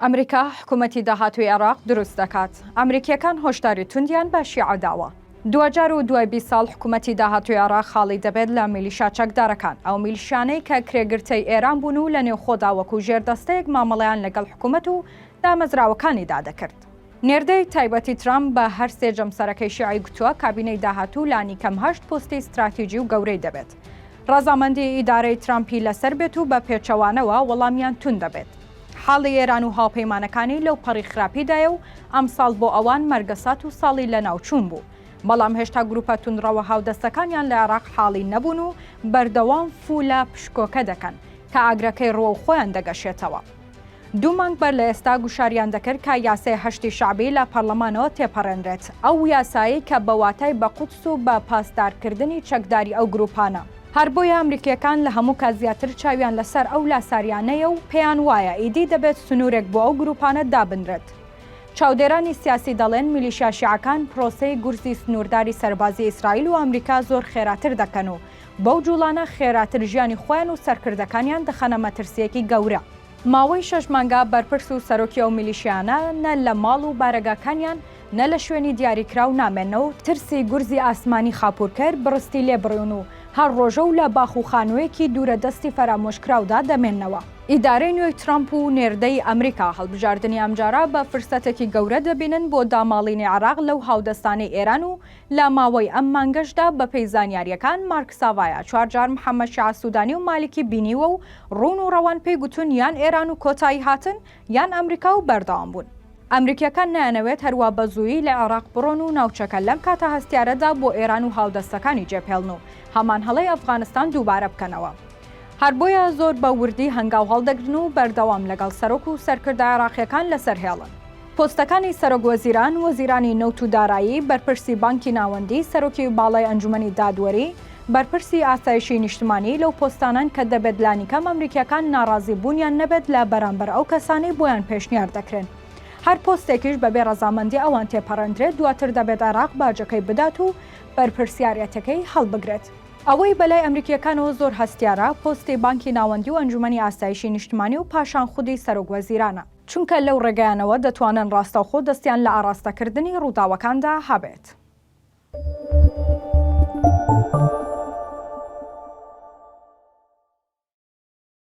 ئەمریکا حکومەتی داهاتووی عێراق دروست دەکات، ئەمریکییەکان هۆشداری توندیان بە شیعە داوە. دواجار و دوای 20 ساڵ حکومەتی داهاتووی عێراق خاڵی دەبێت لە میلیشا چەکدارەکان، ئەو میلیشیانەی کە کرێگرتەی ئێران بوون و لە نێوخۆدا وەکو ژێردەستەیەک مامەڵەیان لەگەڵ حکومەت و دامەزراوەکانیدا دەکرد. نێردەی تایبەتی ترامپ بە هەر سێ جەمسەرەکەی شیعەی گوتووە کابینەی داهاتوو لانیکەم هەشت پۆستی ستراتیجی و گەورەی دەبێت. ڕەزامەندی ئیدارەی ترامپی لەسەر بێت و بە پێچەوانەوە وەڵامیان توند دەبێت. حاڵی ئێران و هاوپەیمانەکانی لەو پەڕی خراپیدایە و ئەمساڵ بۆ ئەوان مەرگەسات و ساڵی لەناوچوون بوو. بەڵام هێشتا گروپە توندڕەوە هاودەستەکانیان لە عێراق حاڵی نەبوون و بەردەوام فوو لە پشکۆکە دەکەن کە ئاگرەکەی ڕووەو خۆیان دەگەشێتەوە. دوو مانگ بەر لە ئێستا گوشاریان دەکرد کە یاسای حەشدی شەعبی لە پەڕلەمانەوە تێپەڕێنرێت، ئەو یاسایەی کە بە واتای بە قودس و بە پاسدارکردنی چەکداری ئەو گروپانە. هەر بۆیە ئەمریکییەکان لە هەموو کات زیاتر چاویان لەسەر ئەو لاساریانەیە و پێیان وایە ئیدی دەبێت سنوورێک بۆ ئەو گروپانە دابنرێت. چاودێرانی سیاسی دەڵێن میلیشیا شیعەکان پرۆسەی گورزی سنوورداری سەربازی ئیسرائیل و ئەمریکا زۆر خێراتر دەکەن و بەو جوڵانە خێراتر ژیانی خۆیان و سەرکردەکانیان دەخەنە مەترسییەکی گەورە. ماوەی شەش مانگە بەرپرس و سەرۆکی ئەو میلیشیانە نە لە ماڵ و بارەگاکانیان نە لە شوێنی دیاریکراو نامێننەوە و ترسی گورزی ئاسمانی خاپوورکەر بڕستی لێ بڕیون و هەر ڕۆژە و لە باخ و خانووێکی دوورە دەستی فەرامۆشکراودا دەمێننەوە. ئیدارەی نوێی ترەمپ و نێردەی ئەمریکا هەڵبژاردنی ئەمجارە بە فرسەتێکی گەورە دەبینن بۆ داماڵینی عێراق لەو هاودەستانەی ئێران و لە ماوەی ئەم مانگەشدا بەپێی زانیارییەکان مارک ساڤایا چوار جار محەمەد شیعە سودانی و مالیکی بینیوە و ڕوون و ڕەوان پێی گوتوون یان ئێران و کۆتایی هاتن یان ئەمریکا و بەردەوام بوون. ئەمریکییەکان نایانەوێت هەروا بە زوویی لە عێراق بڕۆن و ناوچەکە لەم کاتە هەستیارەدا بۆ ئێران و هاودەستەکانی جێبهێڵن و هەمان هەڵەی ئەفغانستان دووبارە بکەنەوە. هەر بۆیە زۆر بە وردی هەنگاو هەڵدەگرن و بەردەوام لەگەڵ سەرۆک و سەرکردە عێراقییەکان لەسەر هێڵن. پۆستەکانی سەرۆک وەزیران، وەزیرانی نەوت و دارایی، بەرپرسی بانکی ناوەندی، سەرۆکی باڵای ئەنجومەنی دادوەری، بەرپرسی ئاسایشی نیشتمانی لەو پۆستانەن کە دەبێت لانیکەم ئەمریکییەکان ناڕازی بوونیان نەبێت لە بەرامبەر ئەو کەسانەی بۆیان پێشنیار دەکرێن. هەر پۆستێکیش بەبێ ڕەزامەندی ئەوان تێپەڕێندرێت دواتر دەبێت عێراق باجەکەی بدات و بەرپرسیارێتەکەی هەڵبگرێت. ئەوەی بەلای ئەمریکییەکانەوە زۆر هەستیارە، پۆستی بانکی ناوەندی و ئەنجومەنی ئاسایشی نیشتمانی و پاشان خودی سەرۆک وەزیرانە. چونکە لەو ڕێگایانەوە دەتوانن ڕاستەوخۆ دەستیان لە ئاڕاستەکردنی ڕووداوەکاندا هەبێت.